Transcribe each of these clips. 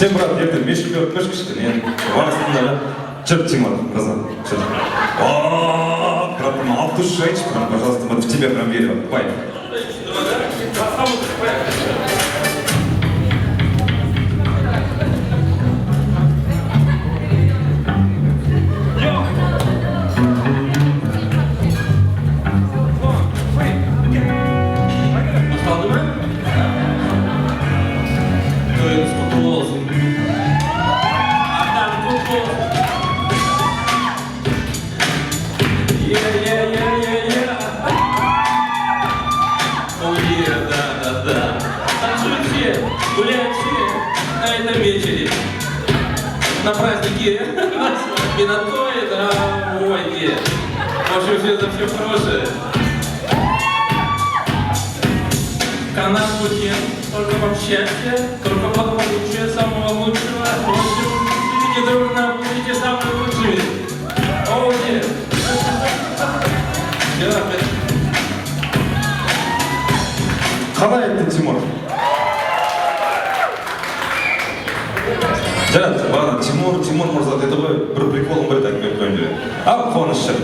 Сен, брат, ертең мешітке барып көрші кішкене, енді барасың да. Жүр, Тимур мырза, жүр. О, брат, от души айтшы, прям, пожалуйста, вот в тебя прям верю. Давай. Басталды ма? Тойыңыз құтты болсын! Атаң құтты болсын! Е, е, е, е, е! О, е, да, да, да. Танцуют все, гуляют все на этом вечере. На празднике, не на той, на войне. В общем, все за все хорошее. Қанат Бөтен, только вам счастья, только благополучия, самого лучшего. В общем, живите дружно, будете самыми лучшими. О, нет. Все, опять. Қалай айтты, Тимур? Жарайды, бағана Тимур, Тимур мырза деді ғой, бір приколым бар еді, айтпай ақ қояйын деп. Ал, Қуаныш, жүр.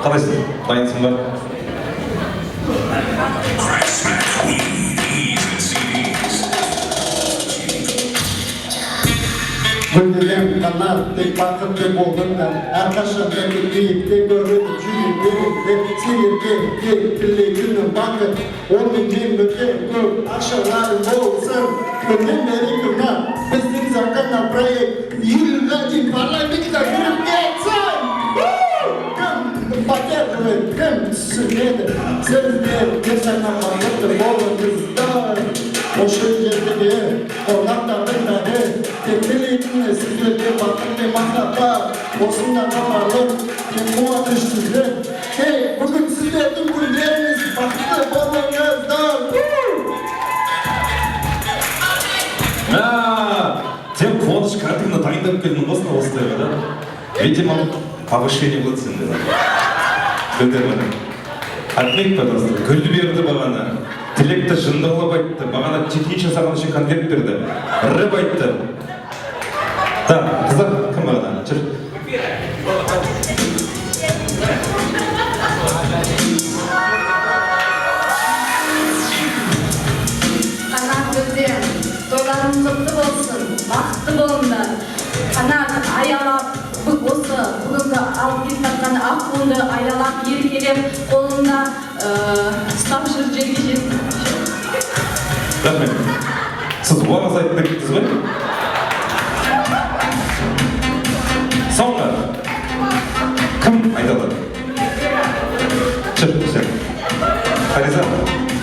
Қалайсың, дайынсың ба? Гүлдеген Қанат, тек бақытты болыңдар, әрқашан да биікте көрініп жүре беріңдер. Сендерге тек тілейтінім бақыт, онымен бірге көп ақшаларың болсын. Күннен бері біздің законопроект 50-ға дейін парламентке кіріп кетсін. Кім поддерживает, кім түсінеді? Сіздер тек қана бақытты болыңыздар. Осы жердегі қонақтардың бәрі, тек тілейтіні сіздерге бақыт пен махаббат, осындағы барлық тек қуаныш сіздер. Ей, бүгін сіздердің күндеріңіз, бақытты болыңыздар! А, сен, Қуаныш, картина дайындап келдің ғой осындайға, да? Видимо, повышение болады сенде. Гүлдер, міне. Отметь, пожалуйста, гүл берді бағана. Тілекті жынды қылып айтты. Бағана технично саған еще конверт берді. Рэп айтты. Так, қыздар, кім бағана? Жүр. Қанат, Гүлден, тойларың құтты болсын, бақытты болыңдар. Қанат, аялап, осы бүгінгі алып келе жатқан аққуынды аялап, еркелеп, қолында ұстап жүр, жерге жетіп. Рахмет. Сіз уағыз айтып кеттіңіз ғой? Соңғы. Кім айта алады? Жүр, сен. Фариза.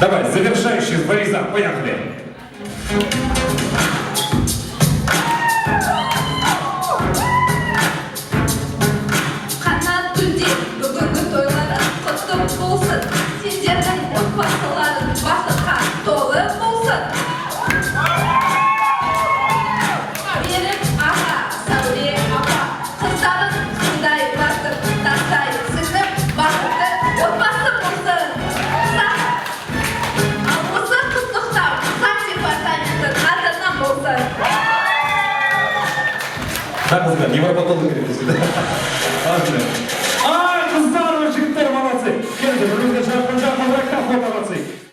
Давай, завершающий, Фариза, поехали. Қанат, Гүлден, бүгінгі тойларың құтты болсын, сендердің отбасыларың бақытқа толы болсын. Берік аға, Сәуле апа, қыздарың қыздай батыр, тастай сіңіп, бақытты отбасы болсын. Ал осы құттықтау ЗАГС департаментінің атынан болсын. Так, қыздар, невропатолог керек десе. Рахмет.